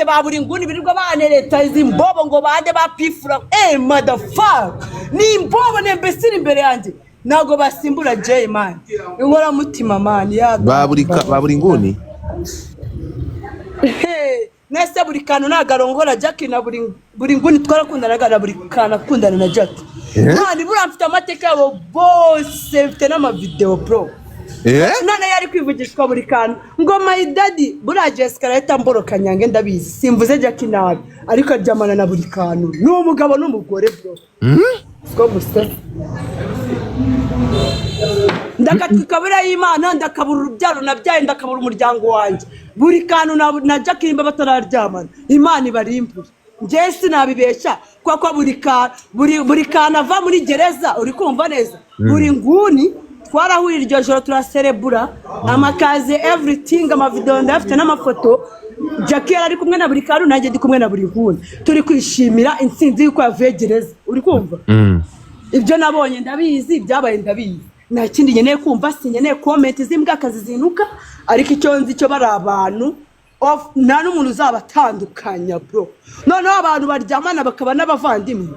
ba buri nguni birirwa banereta izi mbobo ngo bande bapifura. Motherfuck, ni imbobo, ni imbesire imbere yanjye, ntabwo basimbura Jay man, inkoramutima man ya. Ba buri nguni. Hey, nese buri kantu ntabwo arongora Jackie na buri nguni twarakundanaga na buri kantu akundana na Jackie. Man, buriya mfite amateka yabo bose, mfite n'amavideo, bro. None yari kwivugishwa buri kantu ngo "my daddy". Buriya Jessica arahita mboroka nyange, ndabizi. Simvuze Jackie nabi, ariko aryamana na buri kantu, ni umugabo n'umugore, bro. Siko gusa ndakatwika buriya y'Imana, ndakabura urubyaro nabyaye, ndakabura umuryango wanjye. Buri kantu na Jackie nimba batararyamana, Imana ibarimbure. Njyewe sinabibeshya kuko buri kantu ava muri gereza, uri kumva neza, buri nguni twarahuye iryo joro turaserebura amakaze, everything, amavideo ndayafite n'amafoto. Jackie yari ari kumwe na buri kantu, nanjye ndi kumwe na buri nguni, turi kwishimira intsinzi y'uko yavuye gereza, uri kumva? Ibyo nabonye ndabizi, ibyabaye ndabizi, nta kindi nkeneye kumva. Sinkeneye comment z'imbwakazi zinuka, ariko icyo nzi cyo bari abantu nta n'umuntu uzabatandukanya, bro. Noneho abantu baryamana bakaba n'abavandimwe,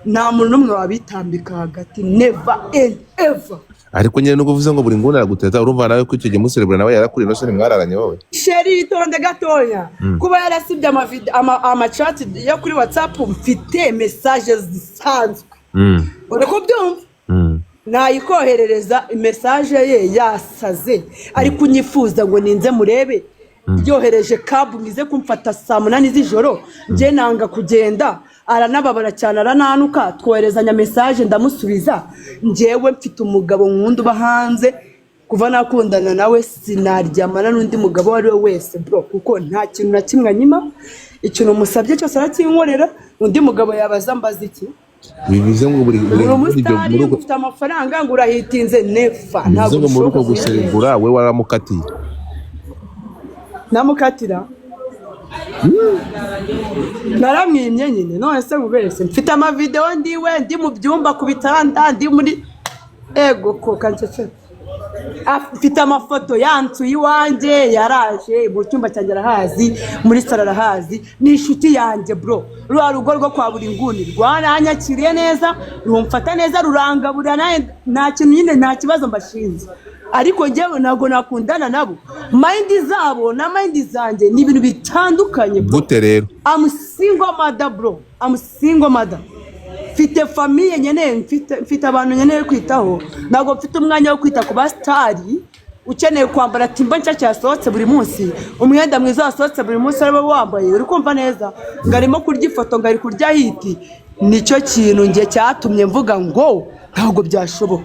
nta muntu n'umwe wabitambika hagati, never and ever. Ariko nyine nubwo uvuze ngo buri nguni araguteta, urumva nawe ko icyo gihe muserebura nawe yarakuriye, no se ntimwararanye wowe? Chéri, itonde gatoya. Kuba yarasibye amachat yo kuri WhatsApp, mfite message zisanzwe, uri kubyumva? Nayikoherereza message ye yasaze ari kunyifuza ngo ninze murebe, yohereje cab ngize kumfata saa 8 z'ijoro, njye nanga kugenda, aranababara cyane, arananuka, twoherezanya message ndamusubiza. Njyewe mfite umugabo nkunda uba hanze, kuva nakundana nawe sinaryamana n'undi mugabo uwo ari we wese, bro, kuko nta kintu na kimwe anyima, ikintu musabye cyose arakinkorera. Undi mugabo yabaza mbaza iki? Bivuze ngo buri Uri nguni ibyo umusitari, muri uko ufite amafaranga, ngo urahitinze, never, bivuze ntabwo ngo muri uko bishoboka. guserebura we waramukatiye? Namukatira? Naramwimye nyine. None se mubese mfite amavideo ndiwe, ndi mu byumba ku bitanda, ndi muri ego ko kancece. Mfite amafoto yansuye iwanjye, yaraje mu cyumba cyanjye arahazi, muri salo arahazi, ni inshuti yanjye, bro. Ruriya rugo rwo kwa buri nguni rwaranyakiriye neza, rumfata neza, rurangaburira, nanjye nta kintu nyine, nta kibazo mbashinze, ariko njyewe ntabwo nakundana nabo. Mind zabo na mind zanjye ni ibintu bitandukanye, bro. Gute rero? I'm single mother, bro. I'm single mother. Mfite famille nkeneye, mfite abantu nkeneye kwitaho. Ntabwo mfite umwanya wo kwita ku basitari ukeneye kwambara timba nshya cyasohotse buri munsi, umwenda mwiza wasohotse buri munsi ariwo wambaye, uri kumva neza, ngo arimo kurya ifoto, ngo ari kurya hit. Nicyo kintu njye cyatumye mvuga ngo ntabwo byashoboka.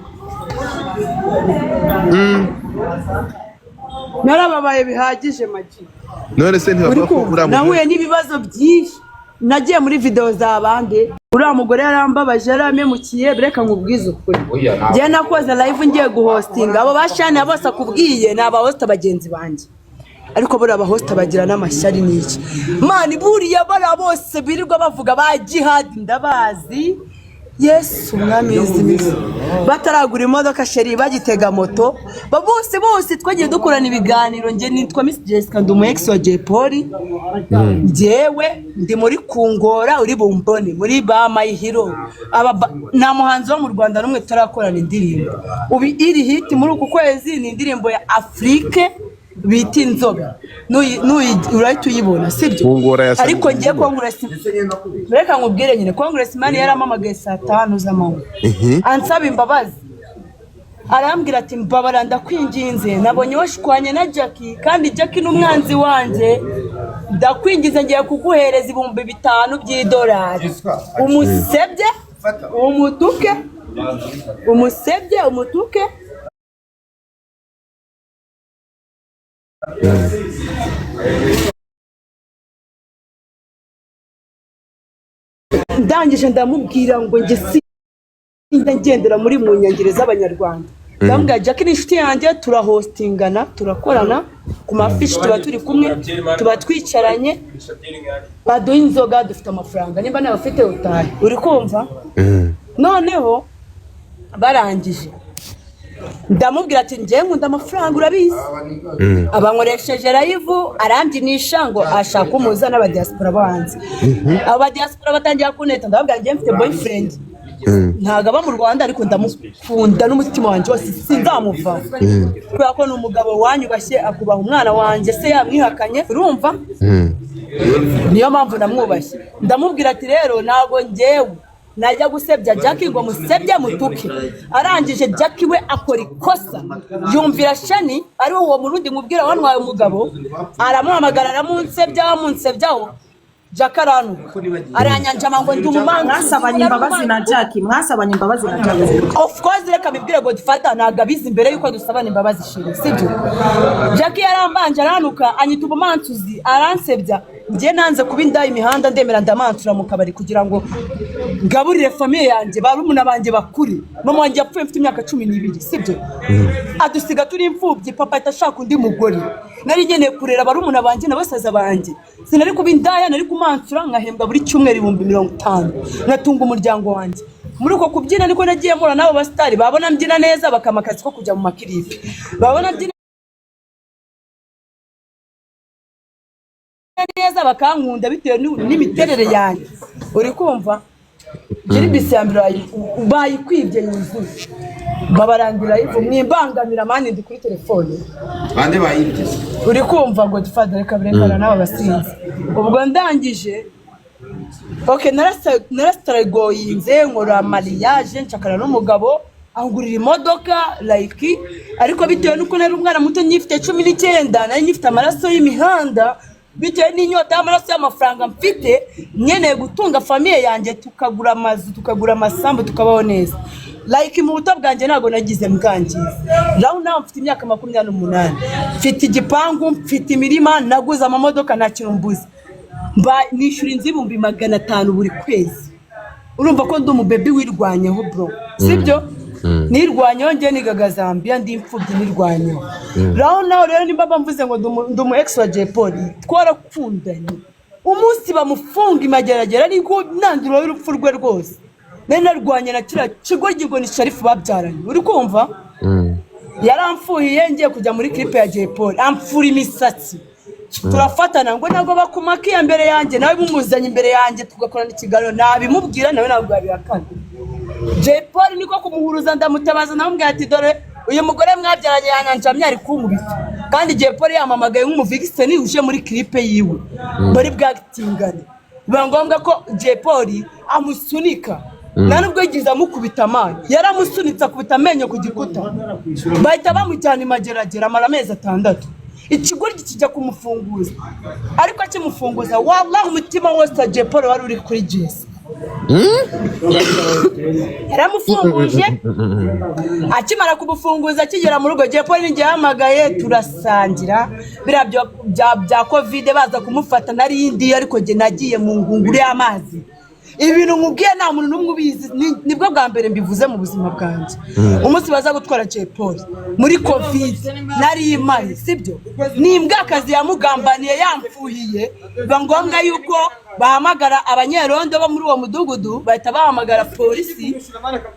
Narababaye bihagije, magi. None se Uri ntibavuga ko kumva? uriya mugore Nahuye n'ibibazo byinshi, nagiye muri videwo za bande. Uriya mugore yarambabaje, yarampemukiye. Reka nkubwize ukuri, njyewe nakoze live ngiye guhostinga abo bashani bose akubwiye, ni abahosta bagenzi banjye, ariko buriya abahosta bagira n'amashyari n'iki, man. Buriya bariya bose birirwa bavuga ba Jihadi ndabazi, Yesu umwami w'izimizi, bataragura imodoka, chéri, bagitega moto. Bose bose twagiye dukorana ibiganiro. Njye nitwa Miss Jessica, ndi umu ex wa Jay Polly. Njyewe ndi muri kungora, uri bumbone muri ba My Hero. Nta muhanzi wo mu Rwanda n'umwe turakorana indirimbo. Ubu iri hit muri uku kwezi ni indirimbo ya Afrique bita Inzobe. Urahita uyibona, sibyo? Kungora yasabye Ariko ngiye indirimbo. Congress, reka nkubwire nyine, Congressman yarampamagaye saa 5 z'amanywa ansaba imbabazi, arambwira ati: "Mbabara, ndakwinginze, nabonye washwanye na Jackie kandi Jackie ni umwanzi wanjye, ndakwinginze, ngiye kuguhereza 5000 by'idolari, umusebye umutuke, umusebye umutuke." Ndangije ndamubwira ngo njye sinjya ngendera muri mu nyangire z'Abanyarwanda. Ndamubwira: "Jackie ni inshuti yanjye, turahostingana, turakorana ku mafishi, tuba turi kumwe, tuba twicaranye, baduha inzoga, dufite amafaranga, nimba nawe ufite utahe." Uri kumva? Noneho barangije Ndamubwira ati: "Njye nkunda amafaranga, urabizi." Abankoresheje live, arambyinisha ngo ashaka umuza n'abadiaspora bo hanze. Abo badiaspora batangira kuneta. Ndababwira: "Njye mfite boyfriend, ntabwo aba mu Rwanda, ariko ndamukunda n'umutima wanjye wose, sinzamuvaho kubera ko ni umugabo wanyubashye, akubaha umwana wanjye, se yamwihakanye." Urumva, niyo mpamvu namwubashye. Ndamubwira ati: "Rero ntabwo njyewe najya gusebya Jackie ngo musebye mutuke." Arangije Jackie we akora ikosa, yumvira Shani, ari we uwo Murundi mubwira wantwaye umugabo, aramuhamagara, aramunsebya, amunsebyaho. Jackie arantuka, aranyanjama ngo ndi umumanzi. Mwasabanye imbabazi na Jackie? Mwasabanye imbabazi na Jackie? Of course. Reka bibwire Godfather, ntabwo abizi mbere yuko dusabana imbabazi, chérie, sibyo? Jackie yarambanje, arantuka, anyita ubumansuzi, aransebya. Njye nanze kuba indaya imihanda, ndemera ndamansura mu kabari kugira ngo ngaburire famille yanjye, barumuna banjye bakure. Mama wanjye yapfuye mfite imyaka 12, sibyo? Adusiga turi imfubyi. Papa ahita ashaka undi mugore. Nari nkeneye kurera barumuna banjye na basaza banjye. Sinari kuba indaya, nari kumansura nkahembwa buri cyumweru 50,000, nkatunga umuryango wanjye. Muri uko kubyina niko nagiye mpura n'abo basitari, babona mbyina neza bakampa akazi ko kujya mu makiripe, babona mbyina neza bakankunda bitewe n'imiterere yanjye. Uri kumva, jiribisi ya mbere bayikwibye yuzuye, babarangira ivu mwimbangamira. Man, ndi kuri telefone. Bande bayibye? Uri kumva, Godfather? Reka birekana n'aba basinzi. Ubwo ndangije, ok, narasitaragoyinze, nkora mariage, nshakana n'umugabo, angurira imodoka, like, ariko bitewe n'uko nari umwana muto, nyifite 19, nari nyifite amaraso y'imihanda, bitewe n'inyota y'amaraso y'amafaranga mfite, nkeneye gutunga famille yanjye, tukagura amazu, tukagura amasambu, tukabaho neza. Like, mu buto bwanjye ntabwo nagize mbwangiza. Raho nawe mfite imyaka 28, mfite igipangu, mfite imirima, naguze amamodoka, nta kintu mbuze. Mba nishyura inzu 500,000 buri kwezi. Urumva ko ndi umubebi wirwanyeho, bro, sibyo? Nirwanyeho njye, nigaga Zambia, ndi imfubyi, nirwanyeho. Raho nawe rero nimba mvuze ngo ndi umu ex wa Jay Polly, twarakundanye. Umunsi bamufunga imageragera ariko ntanduro y'urupfu rwe rwose, nari narwanye na kiriya kigoryi ngo ni Sharifu babyaranye. Uri kumva, yaramfuhiye ngiye kujya muri clip ya Jay Polly, amfura imisatsi, turafatana ngo ntabwo bakumakiye mbere yanjye, nawe bumuzanye imbere yanjye tugakorana ikiganiro, nabimubwira nawe ntabwo yabihakana. Jay Polly niko kumuhuruza, ndamutabaza, namubwira ati: "Dore uyu mugore mwabyaranye yanyanjamye, ari kunkubita." Kandi Jay Polly yamamagaye nk'umuvigiseni uje muri clip yiwe bari bwatingane, biba ngombwa ko Jay Polly amusunika. Nta nubwo yigeze amukubita amazi, yaramusunitse akubita amenyo ku gikuta, bahita bamujyana imageragera, amara amezi 6. Ikigoryi kijya kumufunguza, ariko akimufunguza, wallahi, umutima wose wa Jay Polly wari uri kuri Jesse. Yaramufunguje, akimara kumufunguza, akigera mu rugo, Jay Polly ninjye yahamagaye, turasangira. Biriya bya COVID baza kumufata, nari ndi, ariko njye nagiye mu ngunguru y'amazi. Ibintu nkubwiye nta muntu n'umwe ubizi, nibwo bwa mbere mbivuze mu buzima bwanjye. Umunsi baza gutwara Jay Polly muri COVID nari imari, sibyo? Ni imbwakazi yamugambaniye, yamfuhiye, biba ngombwa yuko bahamagara abanyerondo bo muri uwo mudugudu, bahita bahamagara polisi.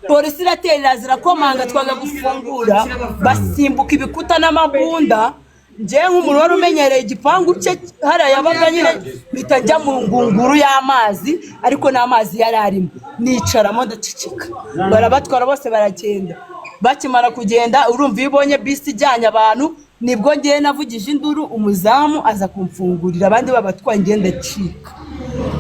Polisi iratera, iraza, irakomanga, twanga gufungura, basimbuka ibikuta n'amabunda. Njyewe nk'umuntu wari umenyereye igipangu cye hariya yabaga nyine, mpita njya mu ngunguru y'amazi, ariko n'amazi yari arimo, nicaramo ndaceceka, barabatwara bose baragenda. Bakimara kugenda, urumva, iyo ubonye bisi ijyanye abantu, nibwo ngewe navugije induru, umuzamu aza kumfungurira, abandi babatwaye, ngenda ndacika.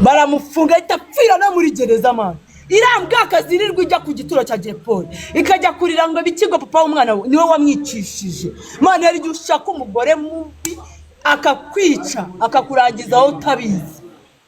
Baramufunga, ahita apfira no muri gereza. Man, iriya mbwakazi irirwa ijya ku gituro cya Jay Polly, ikajya kurira ngo bikigo papa w'umwana we niwe wamwicishije. Man, hari igihe ushaka umugore mubi akakwica, akakurangiza aho utabizi.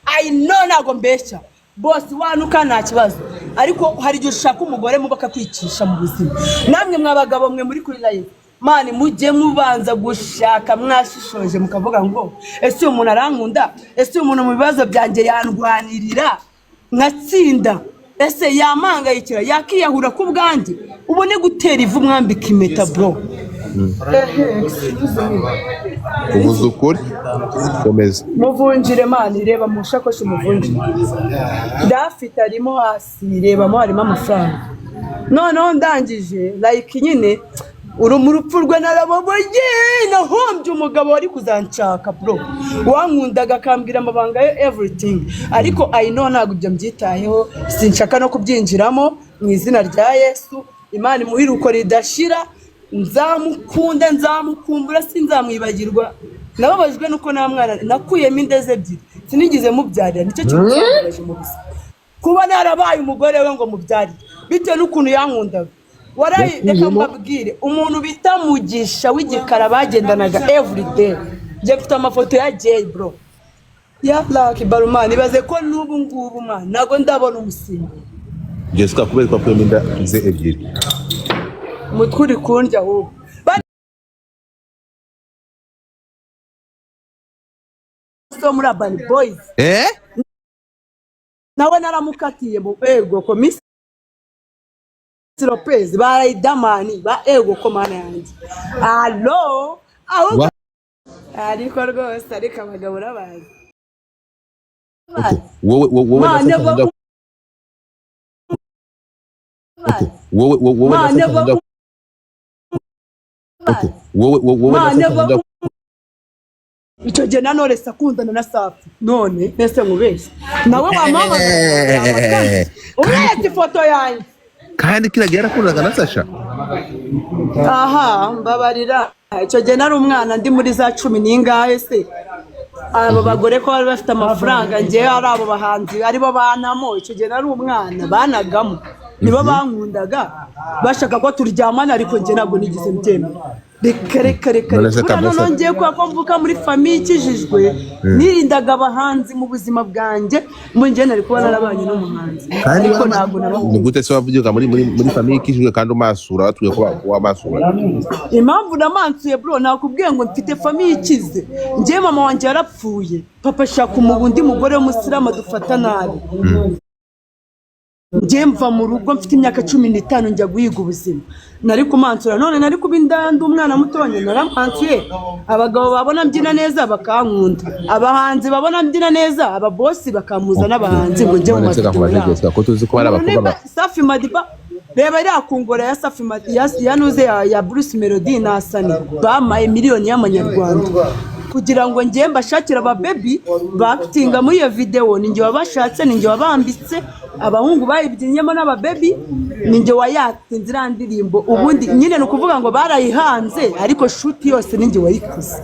I know, ntabwo mbeshya bose, wanuka nta kibazo, ariko hari igihe ushaka umugore mubi akakwicisha mu buzima. Namwe mwa bagabo mwe muri kuri live, man, mujye mubanza gushaka mwashishoje, mukavuga ngo: "Ese uyu muntu arankunda? Ese uyu muntu mu bibazo byanjye yandwanirira nkatsinda? Ese yampangayikira, yakiyahura ku bwanjye?" Ubu ni gutera ivu mwambika impeta, bro. Uvuze ukuri, komeza. Muvunjire, man, reba mu shakoshi, muvunjire. Ndafite, arimo hasi, rebamo, harimo amafaranga. Noneho ndangije, like nyine uru mu rupfu rwe narababaye, nahombye umugabo wari kuzanshaka, bro, wankundaga akambwira amabanga ye, everything. Ariko I know, ntabwo ibyo mbyitayeho, sinshaka no kubyinjiramo. Mu izina rya Yesu, Imana imuhe iruhuko ridashira. Nzamukunda, nzamukumbura, sinzamwibagirwa. Nababajwe nuko nta mwana nakuyemo, indezi ebyiri sinigeze mubyarira. Nicyo kintu cyambabaje mu buzima, kuba narabaye umugore we ngo mubyarire, bitewe n'ukuntu yankundaga. Warayi, reka Yakuyemo mbabwire, umuntu bita Mugisha w'igikara bagendanaga everyday. Njye mfite amafoto ya Jay, bro, ya Lucky Barumani. Ibaze ko n'ubu ngubu, man, ntabwo ndabona umusimbura. Jessica, kubera ko akuyemo inda ze ebyiri? Umutwe uri kundya ahubwo. So muri Urban Boys Eh. nawe naramukatiye mu ego ko Miss Lopez, ba Riderman, ba ego ko mana yanjye, allo, ahubwo ariko rwose, ariko abagabo urabazi. Okay. Wowe na Mane Sasha Okay. Wowe na Mane Sasha Okay. Wowe na Mane Sasha Icyo gihe na Knowless akundana na Safi. None nese nkubeshye, nawe wamuhamagara umweretse ifoto yanjye? Kandi kiriya gihe yarakundaga na Sasha. Aha, mbabarira, icyo gihe nari umwana, ndi muri za cumi n'ingahe se. Abo bagore ko bari bafite amafaranga, ngewe ari abo bahanzi aribo banamo. Icyo gihe nari umwana, banagamo nibo bankundaga, bashaka ko turyamana, ariko njye ntabwo nigeze mbyemera. Reka, reka, reka. None se Reka, buriya Kamasa- noneho ngiye kubera ko mvuka muri famille ikijijwe, nirindaga abahanzi mu buzima bwanjye. Mu njye nari kuba narabanye n'umuhanzi, Kandi ariko ntabwo nabakunze. Ni gute se wavugiga muri famille ikijijwe kandi umasura, watubwiye ko wamasura? Impamvu namansuye, bro, nakubwiye ngo mfite famille ikize. Njyewe mama wanjye yarapfuye, papa ashaka undi mugore w'umusilamu, adufata nabi. Njye mva mu rugo mfite imyaka 15, njya guhiga ubuzima. Nari kumansura, none nari kuba indaya ndi umwana mutonya. Naramansuye, abagabo babona mbyina neza bakankunda, abahanzi babona mbyina neza, ababosi bakampuza n'abahanzi ngo njye mu None se mavideo kakubaze, yabo. Jessica, ko tuzi ko hari Umuntu abakobwa niba Safi Madiba, reba iriya kungora ya Safi ya Nuze ya Bruce Melody na Sani, bamaye miliyoni y'amanyarwanda kugira ngo njye mbashakire ababebi bakitinga muri iyo videwo. Ni njye wabashatse, ni njye wabambitse, abahungu bayibyinyemo n'ababebi, ni njye wayatinze iriya ndirimbo. Ubundi nyine ni ukuvuga ngo barayihanze, ariko shoot yose ni njye wayikoze,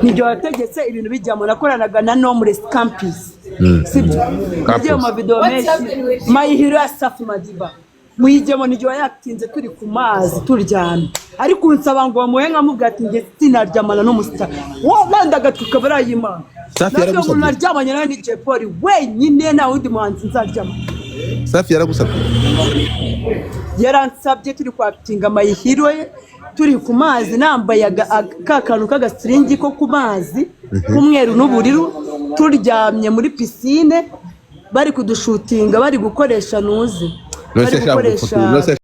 ni njye wategetse ibintu bijyamo. Nakoranaga na Nomures Campus, sibyo? Nagiye mu mavideo menshi. My Hero ya Safi Madiba muyigemo, ni njye wayatinze turi ku mazi turyamye, ariko unsaba ngo bamuhe, nkamubwira ati njye sinaryamana n'umusitari wenda agatwika barayimana. Safi Natwe yaragusabye? umuntu naryamanye nawe ni Jay Polly wenyine, nta wundi muhanzi nzaryamana. Safi yaragusabye? Yaransabye turi kwakitinga My Hero ye, turi ku mazi, nambaye ka kantu k'agasiringi ko ku mazi k'umweru n'ubururu, turyamye muri pisine, bari kudushutinga, bari gukoresha nuzi None se bari yashaka gukoresha gufotora none se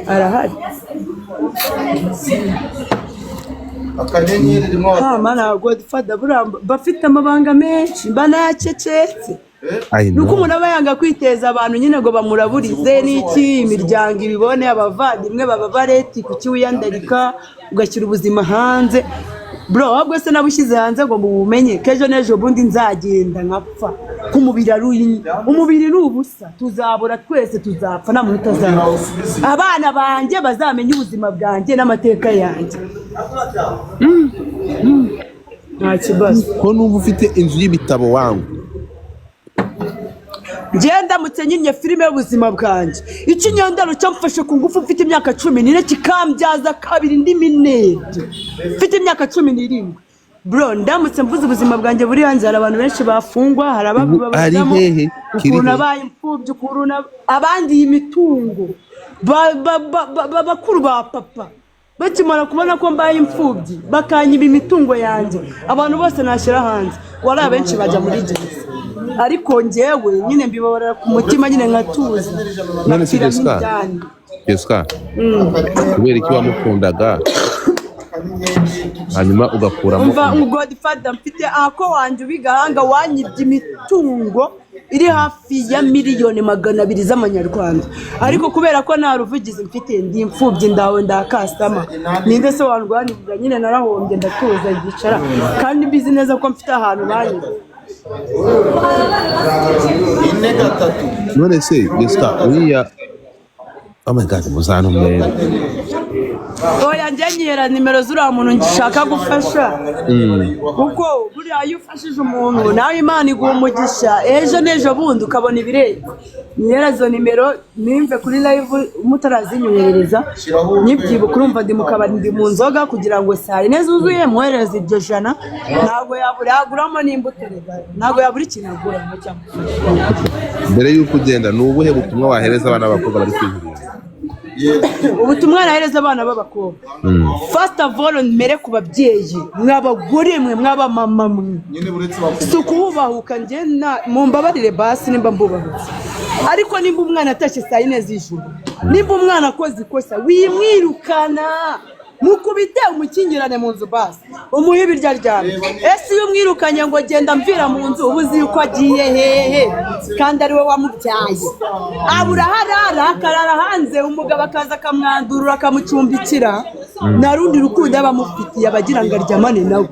Arahari. Akanyenyeri rimwe. Mana, Godfather, buriya bafite amabanga menshi mba nacecetse. I Ni uko know. umuntu aba yanga kwiteza abantu nyine ngo bamuraburize n'iki, imiryango ibibone, abavandimwe baba bareti kuki wiyandarika ugashyira ubuzima hanze, bro? Ahubwo se nabushyize hanze ngo mubumenye, k'ejo n'ejo bundi nzagenda nkapfa, ko umubiri ari umubiri ni ubusa, tuzabura twese, tuzapfa, nta muntu utazapfa. Abana banjye bazamenye ubuzima bwanjye n'amateka yanjye, nta kibazo. Ko numva ufite inzu y'ibitabo wangu? Njyewe ndamutse nyinnye filime y'ubuzima bwanjye, ikinyendaro cyamfashe ku ngufu mfite imyaka 14, kikambyaza kabiri ndi minete mfite imyaka 17, bro, ndamutse mvuze ubuzima bwanjye buri hanze, hari abantu benshi bafungwa, hari Ubu ari ababibabazamo hehe? Kiri ukuntu he? abaye imfubyi, ukuntu abandi iyi mitungo bakuru ba papa bakimara kubona ko mbaye imfubyi bakanyiba imitungo yanjye. Abantu bose nashyira hanze wari abenshi bajya muri gereza, ariko njyewe nyine mbibabarira ku mutima nyine nkatuza, None se nkapfira Jessica, nk'ijyane. Jessica, kubera iki wamukundaga hanyuma ugakuramo Umva, inda? Godfather, mfite ako wanjye ubigahanga wanyibye imitungo. iri hafi ya miliyoni 200 z'amanyarwanda, ariko kubera ko nta ruvugizi mfite, ndi imfubyi, ndawe ndakasama, ninde se wandwanirira? Nyine narahombye, ndatuza, ndicara, kandi mbizi neza ko mfite ahantu banyuze. 4 3. None se Jessica, uriya, oh my God, muzantumere. Oya, njye nyihera nimero z'uriya muntu nshaka gufasha, kuko buriya iyo ufashije umuntu nawe Imana iguha umugisha, ejo n'ejo bundi ukabona ibirenze. Nyihera izo nimero nimve kuri live mutarazinyoherereza. Nyibyibuka, urumva ndi mu kabari, ndi mu nzoga, kugira ngo saa 4 zuzuye mwoherereze iryo jana. Ntabwo yabura, yaguramo n'imbuto rega, ntabwo yabura ikintu agura ngo cyamufasha. Mbere y'uko ugenda, ni ubuhe butumwa wahereza abana b'abakobwa bari kwihurira? Ubutumwa nahereza abana b'abakobwa, first of all, mbere ku babyeyi, mw'abagore mwe, mw'abamama mwe, Nyine uretse si ukububahuka, njye mumbabarire basi nimba mbubahutse, ariko nimba umwana atashye saa 4 z'ijoro, nimba umwana akoze ikosa, wimwirukana, mukubite, umukingirane mu nzu basi, umuhe ibiryo aryamye. Ese iyo umwirukanye ngo genda mvira mu nzu, uba uzi yuko agiye hehe kandi ari we wamubyaye? Abura aho arara, akarara hanze, umugabo akaza akamwandurura, akamucumbikira. Nta rundi rukundo aba amufitiye, aba agira ngo aryamane nawe.